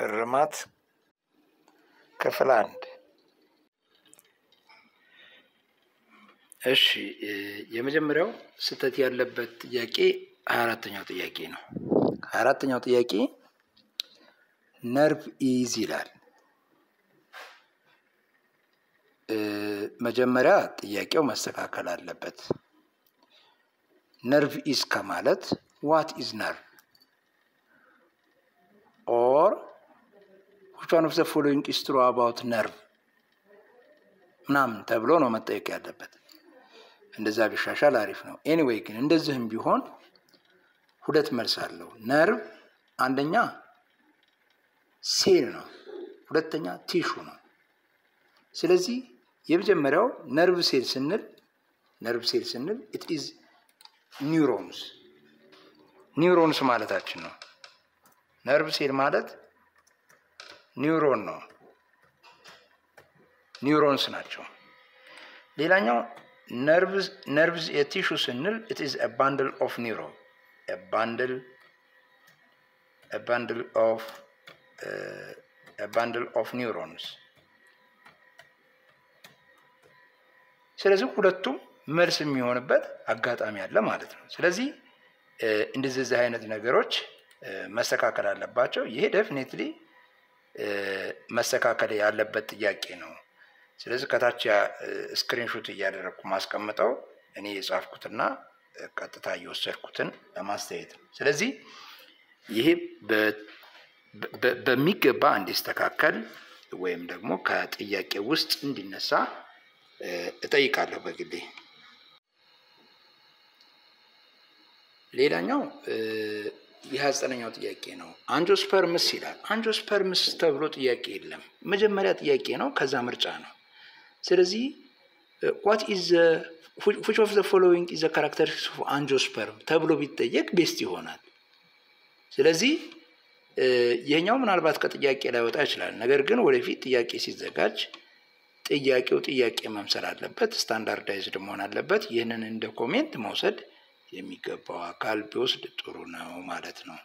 እርማት ክፍል 1። እሺ፣ የመጀመሪያው ስህተት ያለበት ጥያቄ 24ኛው ጥያቄ ነው። 24ኛው ጥያቄ nerve is ይላል። መጀመሪያ ጥያቄው መስተካከል አለበት። Nerve is ከማለት what is nerve or which one of the following is true about nerve ምናምን ተብሎ ነው መጠየቅ ያለበት። እንደዛ ቢሻሻል አሪፍ ነው። Anyway ግን እንደዚህም ቢሆን ሁለት መልስ አለው። ነርቭ አንደኛ ሴል ነው፣ ሁለተኛ tissue ነው። ስለዚህ የመጀመሪያው nerve cell ስንል it is neurons ማለታችን ነው። Nerve cell ማለት ኒውሮን ነው፣ Neurons ናቸው። ሌላኛው nerves የ tissue ስንል it is bundle of neuro bundle of neurons። ስለዚህ ሁለቱም መልስ የሚሆንበት አጋጣሚ አለ ማለት ነው። ስለዚህ እንደዚህ አይነት ነገሮች መስተካከል አለባቸው። ይሄ definitely መስተካከል ያለበት ጥያቄ ነው። ስለዚህ ከታች screenshot እያደረግኩ ማስቀምጠው እኔ የጻፍኩትና ቀጥታ እየወሰድኩትን ለማስተያየት ነው። ስለዚህ ይሄ በሚገባ እንዲስተካከል ወይም ደግሞ ከጥያቄ ውስጥ እንዲነሳ እጠይቃለሁ በግሌ። ሌላኛው የ29ኛው ጥያቄ ነው። Angiosperms ይላል። Angiosperms ተብሎ ጥያቄ የለም። መጀመሪያ ጥያቄ ነው፣ ከዛ ምርጫ ነው። ስለዚህ what is which of the following is characteristics of angiosperm ተብሎ ቢጠየቅ best ይሆናል። ስለዚህ ይህኛው ምናልባት ከጥያቄ ላይወጣ ይችላል። ነገር ግን ወደፊት ጥያቄ ሲዘጋጅ ጥያቄው ጥያቄ መምሰል አለበት፣ standardized መሆን አለበት። ይህንን እንደ comment መውሰድ የሚገባው አካል ቢወስድ ጥሩ ነው ማለት ነው።